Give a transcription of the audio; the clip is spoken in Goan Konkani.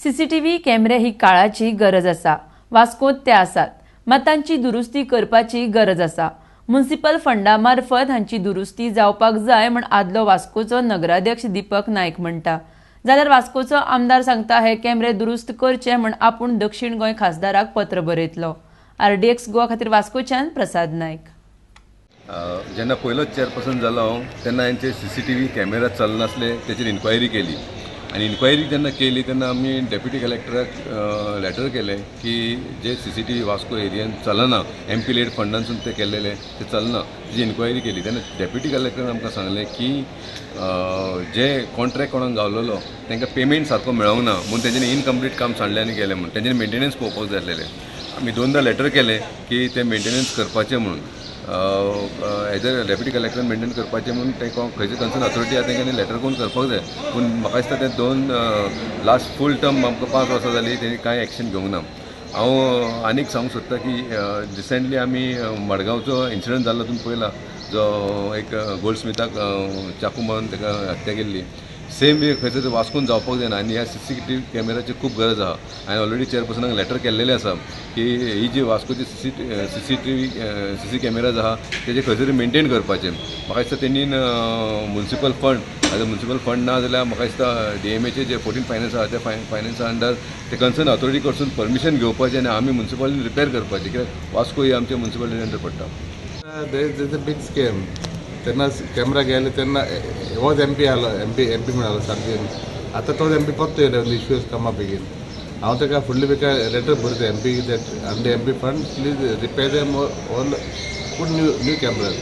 सीसीटीव्ही कॅमेरे ही काळाची गरज आसा. वास्कोत ते आसात, मात तांची दुरुस्ती करपाची गरज आसा. म्युनिसिपल फंडा मार्फत हांची दुरुस्ती जावपाक जाय म्हण आदलो वास्कोचो नगराध्यक्ष दीपक नायक म्हणटा, जाल्यार वास्कोचो आमदार सांगता, हे कॅमेरे दुरुस्त करचे म्हण आपूण दक्षिण गोंय खासदाराक पत्र बरयतलो. आरडीएक्स गोवा खातीर वास्कोच्यान प्रसाद नायक. जेन्ना पयलोच चेअरपर्सन जालो हांव, तेन्ना हेंचे सीसीटीव्ही कॅमेरा चलनासले, तेचेर इन्क्वायरी केली आनी इन्क्वायरी जेन्ना केली तेन्ना आमी डेप्युटी कलेक्टराक लेटर केलें की जे सीसीटीव्ही वास्को एरियान चलना, एमपी लेड फंडांसून ते केल्लेले, ते चलना. तेजी इन्क्वायरी केली तेन्ना डेप्युटी कलेक्टरान आमकां सांगलें की जे कॉन्ट्रॅक्ट कोणाक गावलेलो तांकां पेमेंट सारको मेळोंक ना म्हूण तेंच्यांनी इनकम्प्लीट काम सांडलें आनी गेलें म्हूण. तेंच्यांनी मेंटेनन्स पळोवपाक जाय आसलेलें. आमी दोनदां लेटर केलें की ते मेंटेनन्स करपाचें म्हणून, as a deputy collector maintain करपाचें म्हणून. ते खंयचे कन्सर्न ऑथॉरिटी आसा, तेंच्यांनी लेटर करून करपाक जाय. पूण म्हाका दिसता ते दोन लास्ट फूल टर्म आमकां 5 वर्सां जालीं, तेणी कांय एक्शन घेवंक ना. हांव आनीक सांगूंक सोदता की रिसेंटली आमी मडगांवचो इन्सिडंट जाल्लो तुमी पळयला, जो एक गोल्ड स्मिथाक चाकू मारून ताका हत्या केल्ली. सेम वे खंयसर वास्कोन जावपाक जायना आनी ह्या सीसीटीव्ही कॅमेराची खूब गरज आहा. हांवें ऑलरेडी चेअरपर्सनाक लेटर केल्लेलें आसा की ही जी वास्कोची सीसीटीव्ही सीसी कॅमेराज आहा, तेजे खंय तरी मेंटेन करपाचें. म्हाका दिसता तेणी म्युनिसिपल फंड, आतां म्युनिसिपल फंड ना जाल्यार म्हाका दिसता डीएमएचे जे 14 फायनान्स आहा, त्या फायनान्सा अंडर ते कन्सर्न ऑथॉरिटी कडसून परमिशन घेवपाचें आनी आमी म्युनिसिपालिटीन रिपेर करपाचें, कित्याक वास्को ही आमच्या म्युनिसिपालिटी अंडर पडटा. There is a big scam. तेन्ना कॅमेरा गेले तेन्ना होच एमपी आलो, एमपी म्हणालो सारकें. आतां तोच एमपी परतो येयलो, issues come up again. हांव ताका फुडले बेकार लेटर बरयता MP that under MP fund please repair them all, put new new cameras.